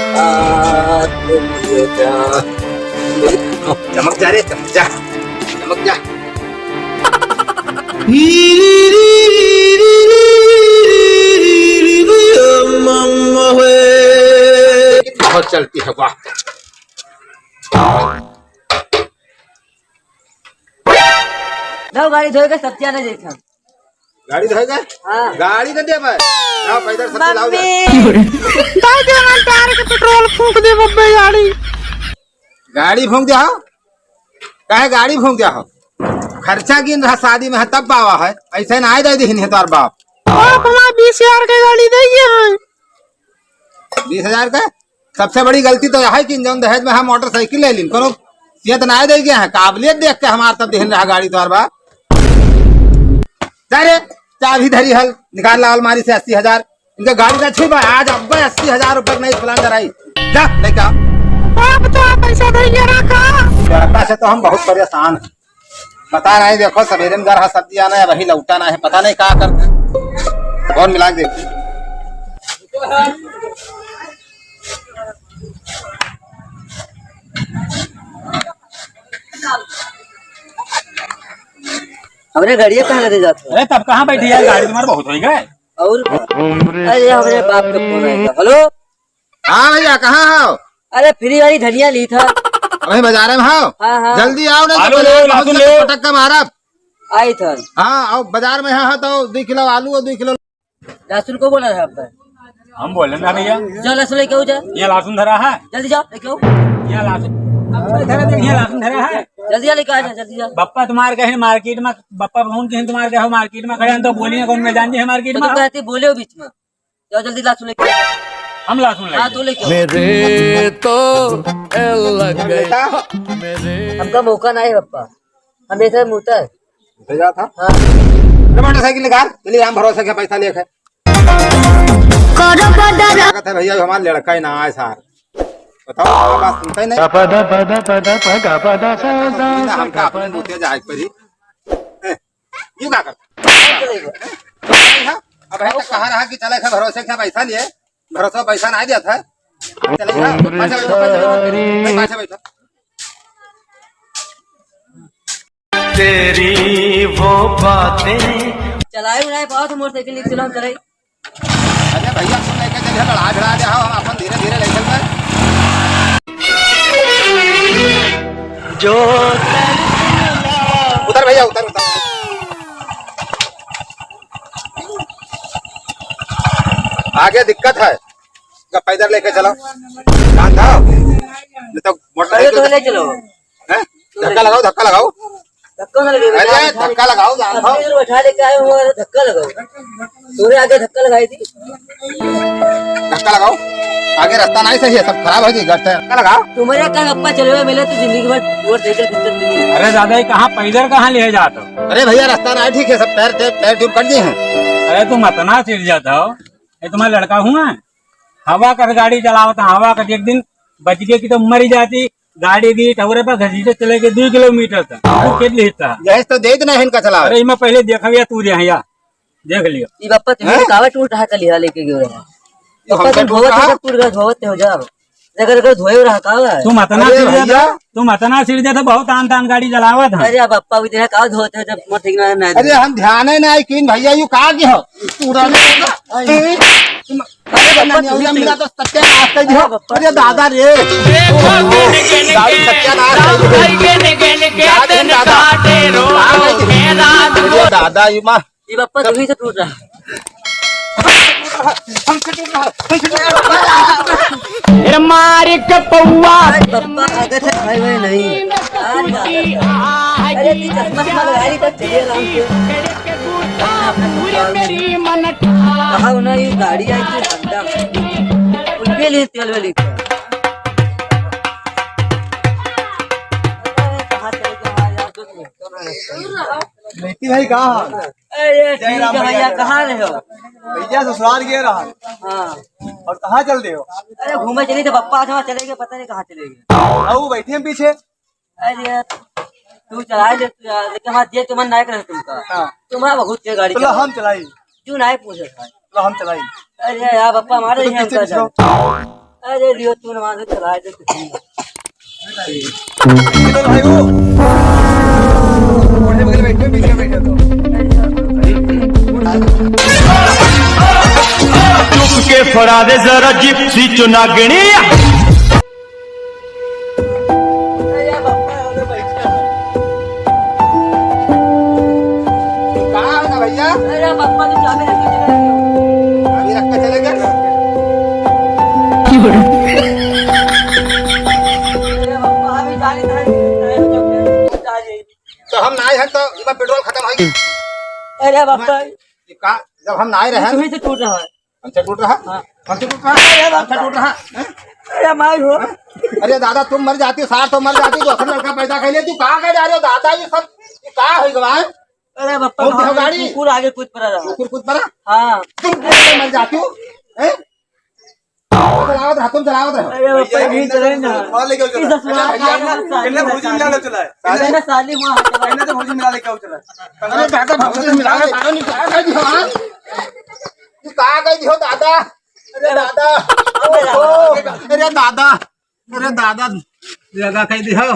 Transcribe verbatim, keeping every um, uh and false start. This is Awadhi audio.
आ, तुम ये जा। चमक जा रे, चमक जा, चमक जा। बहुत चलती है, वाह। लाओ, गाड़ी धोए के सब्जियां ना देखा। गाड़ी धोए के? हाँ। गाड़ी न देबे। लाओ, पैदल सब्जी लाओ जा। मम्मी। दे दे ना टायर के पेट्रोल फूंक दे बब्बे गाड़ी। गाड़ी फूंक दे हो? काहे गाड़ी फूंक दे हो? खर्चा गिन रहा शादी में है तब पावा है। ऐसे ना आए दे दिहिन है तोर बाप। बाप हमार बीस हजार के गाड़ी दे गया है। बीस हजार का? सबसे बड़ी गलती तो यह है कि जौन दहेज में हम मोटरसाइकिल ले लीन, कोनो सियत ना दे गया है, काबिलियत देख के हमार तब देहन रहा गाड़ी तोर बा। जा रे, चाबी धरी हल, निकाल ला अलमारी से अस्सी हजार। इनके गाड़ी ना छुई बा, आज अब अस्सी हजार रुपये नहीं फलान कराई। जा, लेके आ। बाप तो पैसा दे गया रखा। पैसा से तो हम बहुत परेशान हैं। पता नहीं, देखो, सवेरे में गरहा सब्जी आना है, वही लौटा ना है, पता नहीं का करते हैं। कौन मिला के देखते हैं? हमरे गाड़िया कहाँ लगे जात हो? अरे, तब कहाँ बैठी यार, गाड़ी तुम्हारे बहुत हो गए। और अरे, हमरे बाप का फोन आएगा। हेलो। हाँ भैया, कहाँ हो? अरे, फ्री वाली धनिया ली था। अबे बाजार में हो? हाँ, हाँ। जल्दी आओ, नहीं तो आलू बाजार लो, पहुँच लहसुन के लो। पटक के मारब। आई था। हाँ, आओ, बाजार में है, है तो दो किलो आलू और दो किलो। लहसुन को बोला है आपका? हम बोले ना भैया। जा लहसुन लेके आओ, जा। ये लहसुन धरा है। जल्दी जाओ, लेके आओ। ये लहसुन, ये लहसुन धरा है। जल्दी जा, लेके आ जा, जल्दी जा। बप्पा तुम्हारे कहे मार्केट में, बप्पा फोन कहे तुम्हारे कहे मार्केट में खड़े हैं तो बोलिए कौन मैं जान दी है मार्केट तो में। तुम कहते बोले हो बीच में। जाओ जल्दी लहसुन लेके आओ। हम लहसुन हाँ, लेके तू लेके आओ। मेरे तो लग गए। हमका मौका नहीं है, पप्पा। हम ऐसे मुँहता है। भेजा था? हाँ। ले मोटरसाइकिल निकाल, चलिए, हम भरोसे के पैसा लेके। लागत है भैया, हमारा लड़का ही ना आए सार। बताओ, हमारा बात सुनता ही नहीं। गपा दा पा दा पा दा पा गा पा दा सा सा ना, सा हमका पा अपने दा। मुँह से जाए परी। ए, यू का करता? अब है तो कहा रहा कि चले थे भरोसे के पैसा लिए, भरोसा पैसा ना दिया था। चले थे, पाछे बैठो, पाछे बैठो, पाछे बैठो। तेरी वो बातें। चलाए उड़ाए पाओ तो मोटरसाइकिल लेके चलो, हम चले। अरे भैया, तुम लेके चलिए, बढ़ा चढ़ा दे, हम अपन धीरे धीरे ले चलते हैं। जो उतर भैया, उतर, उतर। आगे दिक्कत है, जब पैदल लेके चलो, जान था, नहीं तो अरे मोटरसाइकिल तो ले चलो। हैं? धक्का लगाओ, धक्का लगाओ। धक्का ना लगे, अरे, बैठा, धक्का लगाओ, जान अब था। इधर बैठा लेके आए हो, अरे, धक्का लगाओ। तोरे आगे धक्का लगाई थी। धक्का लगाओ, आगे रास्ता नहीं सही है, सब खराब हो गई, गट है। धक्का लगाओ। तुम्हारे का गप्पा चले हुए मिले तो जिंदगी भर मोटरसाइकिल खींचते जिंदगी। अरे दादा, ये कहाँ पैदल कहाँ ले जात हो? अरे भैया, रास्ता ना ठीक है, सब पैर, पैर, पैर ट्यूब कर दिए हैं। अरे तुम अतना सिर जाता हो, ये तुम्हारा लड़का हुआ है? हवा कर गाड़ी चलावत, हवा कर एक दिन बच गए कि तो मरी जाती। गाड़ी दी टवरे पर घसीटे चले के दो किलोमीटर तक। तू खेत लिहित था। यही तो देत नहीं इनका चलावे। अरे, इमा पहले देखा भैया, तू यहाँ, यहाँ। देख लियो। ई बप्पा, तुमने हैं? कावा टूट रहा कल यहाँ लेके गयो रहा। तो बप्पा, हमसे तुम टूट धोवत रहा? हो, टूट गया, धोवत हो जाओ। अगर, अगर धोए रहा कावा है। तुम अतना अरे सिर भैया। जाता, तुम अतना सिर जाता, बहुत आन तान गाड़ी चलावत है। अरे, अब बप्पा भी तेरा कावा धोते हो, जब मत ठीक ना, ना अरे, हम ध्यान है ना, किन भैया, यू का की हो? पूरा नहीं होगा। अरे बप्पा, तुम मिला तो सत्यानाश कर दियो। अरे दादा रे। दादा सत्यानाश कर दियो। दादा, दादा, ये माँ। ये बप्पा, तुम्ही से टूट रहा। अरे मार के पौआ। बप्पा, आगे से खाए हुए नहीं। अरे, ये चश्मा, चश्मा लगा ली, बस चलिए आराम से। पूरे मेरी मन कहा उन्हें ये गाड़ी आई थी Honda, उनके लिए तेल में लीक है। लेकिन भाई, कहाँ हाल? अरे, ठीक है भैया, कहाँ रहे हो? भैया, ससुराल गए रहा। हाँ। और कहाँ चल रहे हो? अरे, घूमे चले थे, बप्पा आज वहाँ चले गए, पता नहीं कहाँ चले गए। आओ, बैठे हैं पीछे। अरे, तू चला ले, तू यार, लेकिन हमारा देख के मन ना करे तुमका। हाँ। तुम्हारा बहुत तेज गाड़ी चलो, चलाओ। हम चलाई। क्यों ना पूछे था? चलो, हम चलाई। अरे यार, बप्पा हमारे चलो, ही पीछे, हमका पीछे जाओ। अरे लियो, तू ना वहाँ से चला दे, कुछ नहीं। चलो भाई, वो। बूढ़े बगल बैठे, बीच में बैठे तो। चुप के फड़ा दे जरा जिप्सी चुनागणी। अरे बापा, अरे बैठा। कहाँ है ना भैया? अरे बापा, तू चाबी रख के चला गया। चाबी रख के चला गया? अरे बापा, अभी गाड़ी धर, धर, धर, धर, धर। तो हम नाई हैं तो इमा पेट्रोल खतम हो गई। अरे बापा। ये का, जब हम नाई रहे तू ही से टूट रहा है। हमसे टूट रहा? हाँ। हमसे टूट रहा? अरे बाप हमसे टूट रहा? हैं? अरे माई हो। अरे दादा, तुम मर जाती, सार तो मर जाती, दूसरा लड़का पैदा कर लेती, कहाँ गए जा रहे हो दादा? ये सब, ये का हो गवा है? अरे बापा, कौन सी गाड़ी? कुकुर आगे कूद पड़ा रहा। कुकुर कूद पड़ा? हाँ। तुम कैसे मर जाती हो? हैं? चलावत रहा, तुम चलावत रहो। अरे बापा, भैया, नहीं चले ना। मार लेके चला। इस ससुराल का भैया, है ना, साली इन्हें भौजी का। मिला लेके चला है। इन्हें ना साली मार चला। इन्हें तो भौजी मिला लेके चला। अरे दादा, भौजी मिला लेके चला। कहाँ गई हो, हाँ? तू कहाँ गई हो दादा? अरे दादा, अरे दादा। अरे दादा, अरे दादा, जगह कह दी हो।